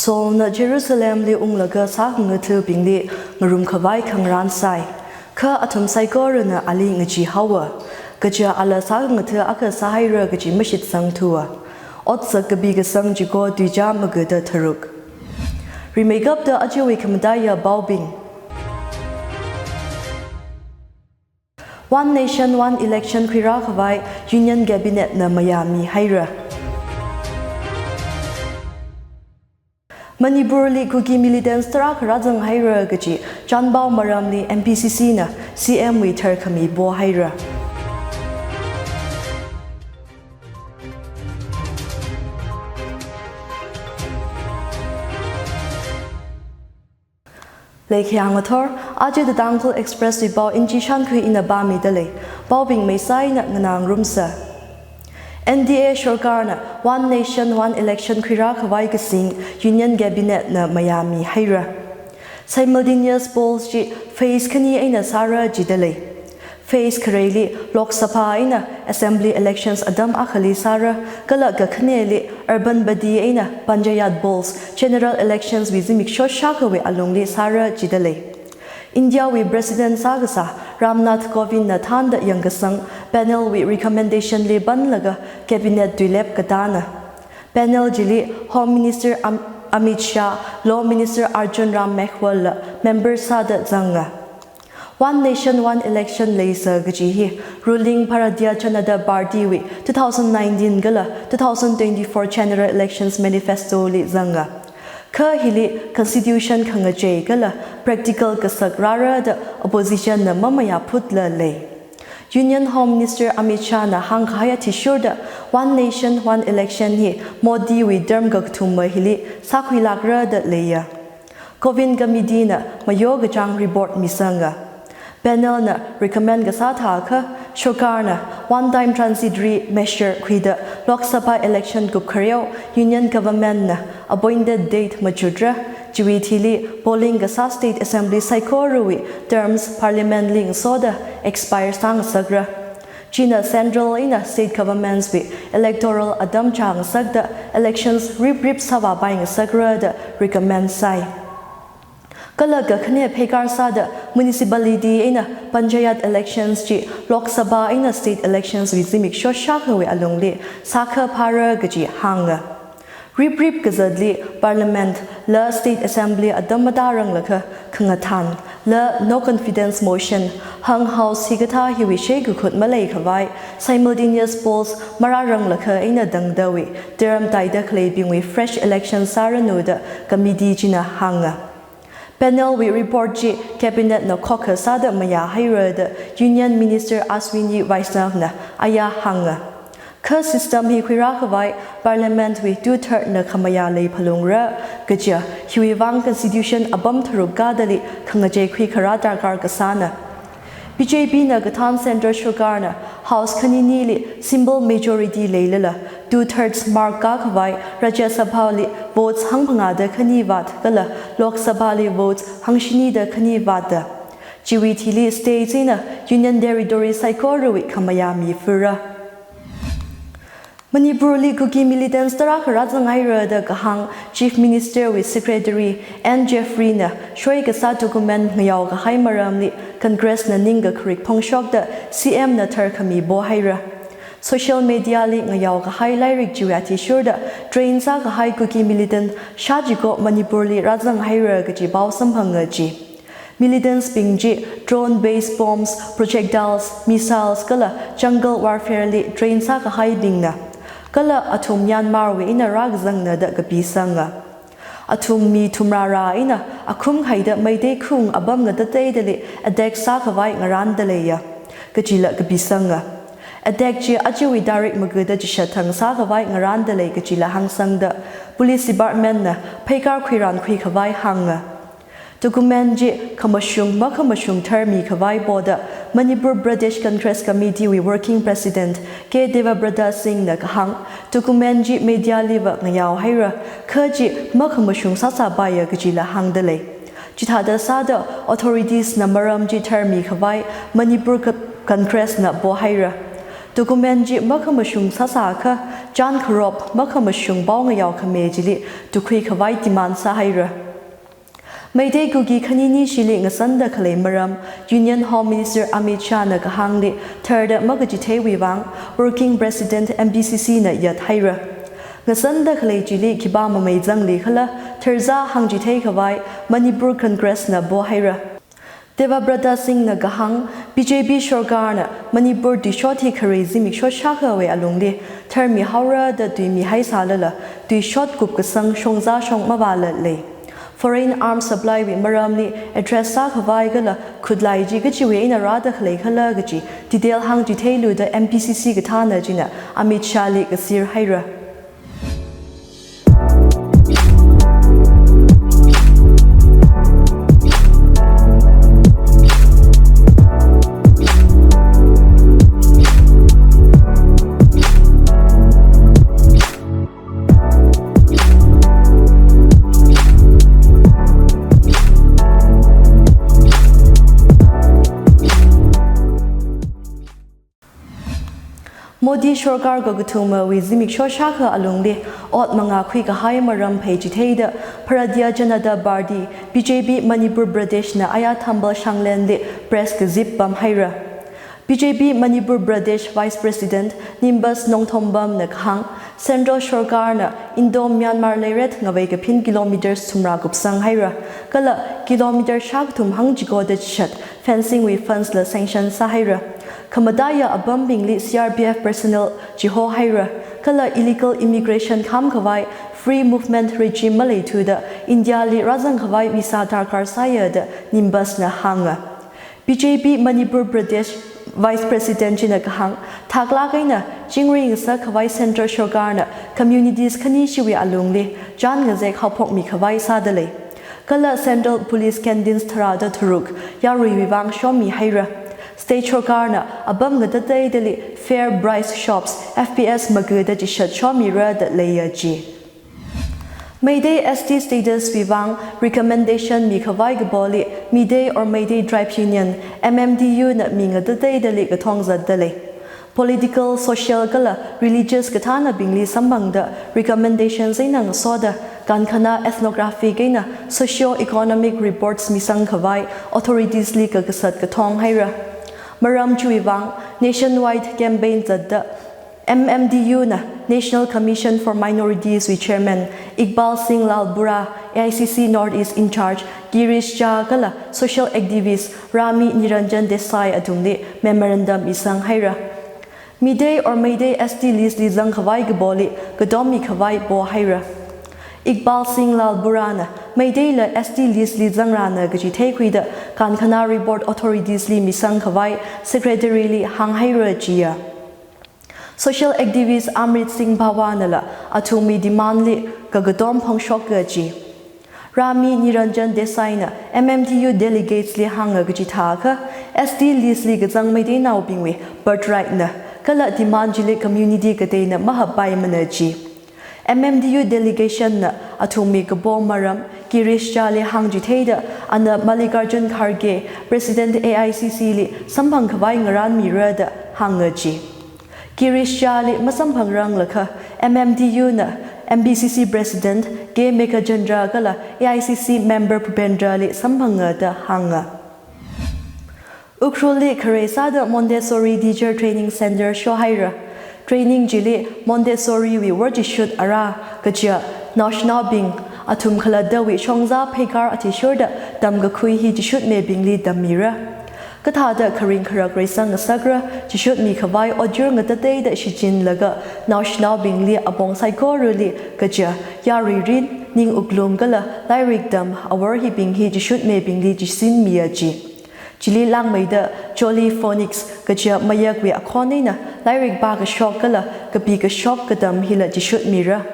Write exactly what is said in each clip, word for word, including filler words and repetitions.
Saulna Jerusalemli unglaga sākhangathabingli ngarumkhavai khangarān sāi. Kha athum saikorana ali ngachee haowa. Kaja ala sākhangatha akha sāhaira kaji mashitsangthuwa. Otsak kapi kasang chiko tuichā magada tharuk. Rimeikapta ajawui khamataiya paobing. One Nation, One Election khuirākhavai Union Cabinet na mayāmihaira. Manipurli Kuki militants tarākha rāzanghaira kaji chānpao maramli M P C C na C M wui tharkhami pohaira. Leikhayang athor, aja The Tangkhul Express wui pao Inchi Shankhui ina pāmidalei, paobing meisā eina nganāngarumsa. N D A sorkarna One Nation, One Election khuirākhavai kasing Union Cabinet na mayāmihaira. Simultaneous polls chi phase khani eina sāra jidalei. Phase khareili Lok Sabha eina Assembly elections atam akhali sāra, kala kakhaneli Urban Body eina Panchayat polls, general elections wui zimiksho shākhawui alungli sāra jidalei. India wui President sākasā Ramnath Kovind na thānda yangkasang panel wui recommendation li panlaga Cabinet tuilep katāna. Panel chili Home Minister Am-, Amit Shah, Law Minister Arjun Ram Meghwal la member sāda zanga. One Nation, One Election leisa kaji hi ruling Bharatiya Janata Party wui two thousand nineteen kala two thousand twenty-four General Elections Manifesto li zanga. Kha hili constitution khangachei kala practical kasak rāra da opposition na mamayāphutla lei. Union Home Minister Amit Shah na hāngkahai athishurda One Nation, One Election hi Modi wui term kakathuma hili sākhuilākra da leiya. Kovind Committee na mayo kachāng report misanga. Panel na recommend kasā thākha, sorkarna one time transitory measure khuida Lok Sabha election kupkhareo Union Government na appointed date machutra, chiwui thili polling kasā State Assembly saikorawui terms Parliament li ngasoda expire sāngasakra. China Central eina State Governments wui electoral atam chāngasakda elections riprip sāvāpaingasakra da recommend sāi. Kala kakhane pheikar sāda municipality eina Panchayat elections chi Lok Sabha eina State elections wui zimiksho shākhawui alungli sākhaphāra kaji hānga. Riprip kazatli Parliament la State Assembly atam matāranglakha khangathān la no confidence motion hung House hikathā hiwui sheikakhut maleikhavai simultaneous polls marāranglakha eina tangdawui term taida khaleibingwui fresh election sāranu da committee china hānga. Panel wui report chi Cabinet na khokha sāda mayāhaira da Union Minister Ashwini Vaishnaw na aya hānga. Kha system hi khuirākhavai Parliament wui two third na khamayā leiphalungra, kaja hiwui vang Constitution apam tharuk kadali khangachei khuikharā darkar kasāna. B J P na kathān Centre sorkarna House khaninili simple majority leilala two thirds mark kākhavai Rajya Sabha li votes hangphangāda khani vāt kala Lok Sabha li votes hangshinida khani vāta. Chiwui thili states eina Union Territory saikorawui khamayā mifura. Manipurli Kuki militants tarākha rāzanghaira da kahāng Chief Minister wui Secretary N Jeffrey na soi kasā document ngayao kahai maramli Congress na ningkakharik phongshokda C M na tharkhami pohaira. Social media li ngayao kahai lairik chiwui athishurda train sākahai Kuki militant shāchiko Manipurli rāzanghaira kaji pao samphanga ji. Militants bing chi drone based bombs, projectiles, missiles kala jungle warfare li train sākahaibingna. Kala athum Myanmar wui eina rākazangna da kapisanga. Athum mi thumrāra eina akhum khaida Meitei khung apam ngatateidali attack sākhavai ngarānda leiya, kajila kapisanga. Attack chi ajawui tarik magada chishat thang sākhavai ngarānda lei kajila hāngsangda Police Department na pheikar khuirān khuikhavai hānga. Document chi khamashung makhamashung tharmikhavai poda Manipur Pradesh Congress Committee wui Working President K Debabrata Singh na kahāng, document chi media liva ngayaohaira, kha chi makhamashung sāsāpaiya kajila hāngda lei. Chithāda sāda authorities na maram chi tharmikhavai Manipur Congress na pohaira. Document chi makhamashung sāsākha, chān kharop makhamashung pao ngayao khami chili tukhui khavai demand sāhaira. Meitei Kuki khanini shili ngasanda khalei maram, Union Home Minister Amit Shah na kahāngli tharda makachitheiwui vang, Working President M P C C na yathaira. Ngasanda khalei chili khipā mamei zangli khala, tharzā hāngchithei khavai Manipur Congress na pohaira. Debabrata Singh na kahāng, B J P sorkarna Manipur tuishot hi khare zimiksho shākhawui alungli tharmihaora da tuimihaisālala, tuishot kupkasang shongzā shong mavāla lei. Foreign arms supply wui maramli address sākhavai kala khutlai chi kachiwui eina rāda khalei khala kachi detail hāngchitheilu da M P C C kathāna china Amit Shah li kasir haira. Modi sorkar kakathumawui zimiksho shākha alungli ot mangā khuikahai maram pheichitheida Bharatiya Janata Party, B J P Manipur Pradesh na aya Thambal Shanglen li press kazip pamhaira. B J P Manipur Pradesh Vice President Nimbus Nongthombam na kahāng, Central sorkarna Indo-Myanmar leiret ngavei kaphin kilometers thumrā kupsang haira, kala kilometer shākathum hangchiko da chishat fencing wui funds la sanction sāhaira. Khamataiya apambingli C R P F personnel chihohaira, kala illegal immigration khāmkhavai free movement regime maleithuda India li rāzangkhavai visa darkar sāya da Nimbus na hānga. B J P Manipur Pradesh Vice President china kahāng, thaklāk eina chingri ngasakkhavai Central sorkarna communities khani shiwui alungli chān ngazek haophokmikhavai sāda lei. Kala Central Police canteens tharāda tharuk yaruiwui vang shomihaira. State sorkarna apam ngatateidali fair price shops, F P S, maga da chishat shomira da leiya chi. Meitei S T status wui vang recommendation mikhavai kapoli Meitei or Meitei Tribe Union, M M T U na mi ngatateidali kathong zatda lei. Political, social kala religious kathānabingli samphangda recommendations eina ngasoda kankhana ethnographic eina socio-economic reports misangkhavai authorities li kakasat kathong haira. Maram chiwui vang nationwide campaign zatda M M T U na National Commission for Minorities wui Chairman Iqbal Singh Lalpura, A I C C North East in-charge Girish Jha kala social activist Rami Niranjan Desai athumli memorandum misang haira. Meitei or Meitei S T list li zangkhavai kapoli katom mikhavai pohaira. Iqbal Singh Lalpura na Meiteila S T list li zangrāna kachi theikhuida kankhana report authorities li misangkhavai secretary li hānghaira chiya. Social activist Amrit Singh Bawa nala athumwui demand li kakatom phongshoka chi. Rami Niranjan Desai na M M T U delegates li hānga kachithākha, S T list li kazang Meiteinaobingwui birthright na, kala demand chili community kateina mahapaimana chi. M M T U delegation na athumwui kapo maram Girish Jha li hāngchitheida, ana Mallikarjun Kharge, President A I C C li samphangkhavai ngaranmira da hānga chi. Girish Jha li masamphangranglakha, M M T U na M P C C President K Meghachandra kala A I C C member Bhupendra li samphanga da hānga. Ukhrulli khare sāda Montessori Teacher Training Center shohaira. Training chili Montessori wui workshop ara kaja naoshinaobing athum khalattawui shongza pheikar athishurda tamkakhui hi chishutmebingli tammira. Kathāda kharing kharak reisang ngasakra, chishutmikhavai otyur ngatateida shichinlaga naoshinaobingli apong saikorali kaja yaruirin, ning wuklum kala lairik tam awor hibing hi chishutmebingli chisinmiya chi. Chili langmeida Jolly Phonics kaja mayakwui akhon eina lairik pākashok kala kapikashok katam hila chishutmira.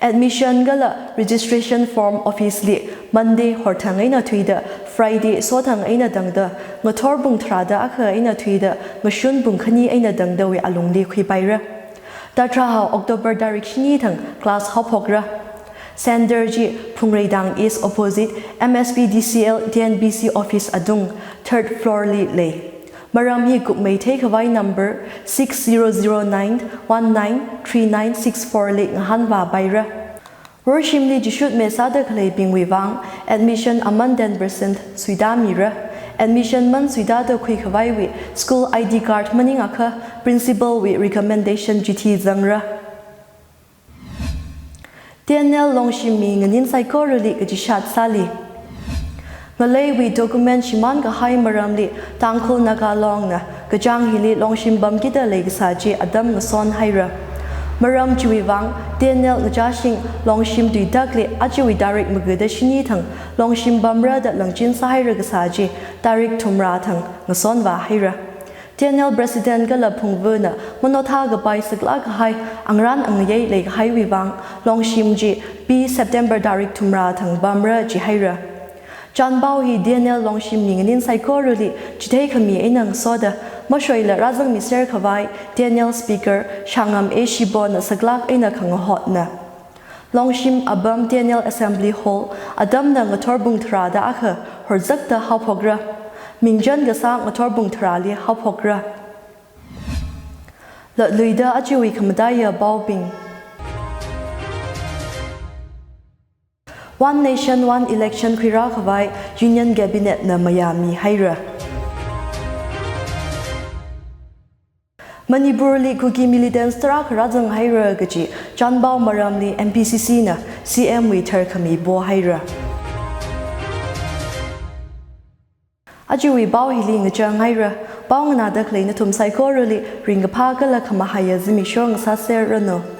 Admission kala registration form office li Monday horthang eina thuida Friday sothang eina tangda, ngathor pung tharāda akha eina thuida ngashun pung khani eina tangdawui alungli khuipaira. Tharāhao October tarik shini thang class haophokra. Center chi Phungreitang East opposite M S P D C L T N B C office atung third floor li lei. Maram hi kupmei theikhavai number six zero zero nine one nine three nine six four li ngahānvāpaira. Worshimli chishutmi sāda khaleibingwui vang admission aman ten percent suitāmira. Admission man suitāda khuikhavaiwui school I D card maningakha principal wui recommendation chithi zangra. T N L Longshim mi nganin saikorali kachishat sāli. Ngaleiwui document shimānkahai maramli Tangkhul Naga Longna kachāng hili Longshim pamkida leikasā chi atam ngasonhaira. Maram chiwui vang T N L ngachāshing Longshim tuitakli ajawui tarik magada shini thang Longshim pamra da langchin sāhaira kasā chi tarik thumra thang ngasonvāhaira. T N L President kala phungvana manothā kapai saklāk kahai angarān angayei leikahaiwui vang Longshim chi pi September tarik thumra thang pamra jihaira. Chānpao hi T N L Longshim mi nganin saikorali chitheikhami eina ngasoda mashoila rāzangmiser khavai T N L Speaker Shangam A Shibonna saklāk eina khangahotna. Longshim apam T N L Assembly Hall atamna ngathor pung tharāda akha horzakta haophokra. Mingchan kasā ngathor pung tharāli haophokra. Latluida ajawui khamataiya paobing. One Nation One Election khuirā khavai Union Cabinet na mayāmihaira. Manipurli Kuki militants tarākha rāzanghaira kaji chānpao maramli M P C C na C M wui tharkhami pohaira. Ajawui pao hili ngachanghaira. Pao nganāda khalei nathum saikorali ringkaphā kala khamahaiya zimiksho ngasāserranu.